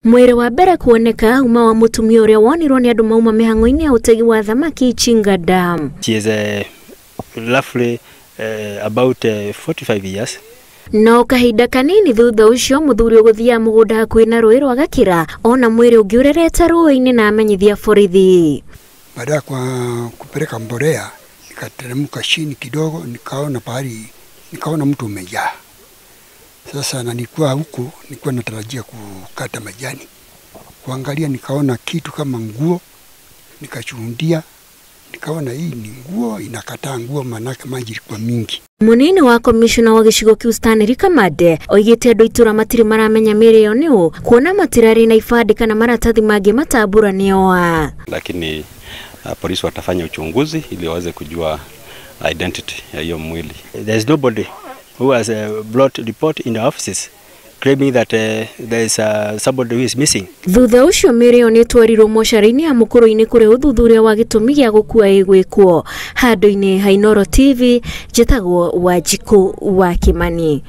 Mwĩrĩ wa mbere kuoneka uma wa mũtumia ũrĩa wonirwo nĩ andũ mauma mĩhang'o-inĩ ya ũtegi wa thamaki Chinga Dam. She is roughly about 45 years. No kahinda kanini thutha ũcio mũthuri ũgũthiaga mũgũnda hakuhĩ na rũĩ rwa Gakĩra ona mwĩrĩ ũngĩ ũrerete rũĩ-inĩ na amenyithia borithi. Baada ya kupeleka mbolea nikateremka chini kidogo, nikaona pahali, nikaona mtu umejaa. Sasa na nilikuwa huku, nilikuwa natarajia kukata majani, kuangalia nikaona kitu kama nguo, nikashuhudia, nikaona hii ni nguo, inakataa nguo, manake maji ilikuwa mingi. Munini wa komishona wa gĩcigo kĩu Stanley Kamande oigĩte andũ itũra matirĩ maramenya mĩĩrĩ ĩyo nĩũ kuona matirarĩ na ibandĩ kana maratathi mangĩ matambũranio a. Lakini polisi watafanya uchunguzi ili waweze kujua identity ya hiyo mwili. There is nobody who has brought report in the offices claiming that there is somebody who is missing. Thutha ũcio mĩĩrĩ ĩyo nĩtwarirwo mocarĩ-inĩ ya Mũkũrũ-inĩ kũrĩa ũthuthuria wa gĩtũmi gĩa gũkua ĩgwĩkwo. Handũ-inĩ ha Inooro TV, njĩtagwo Wanjikũ wa Kĩmani.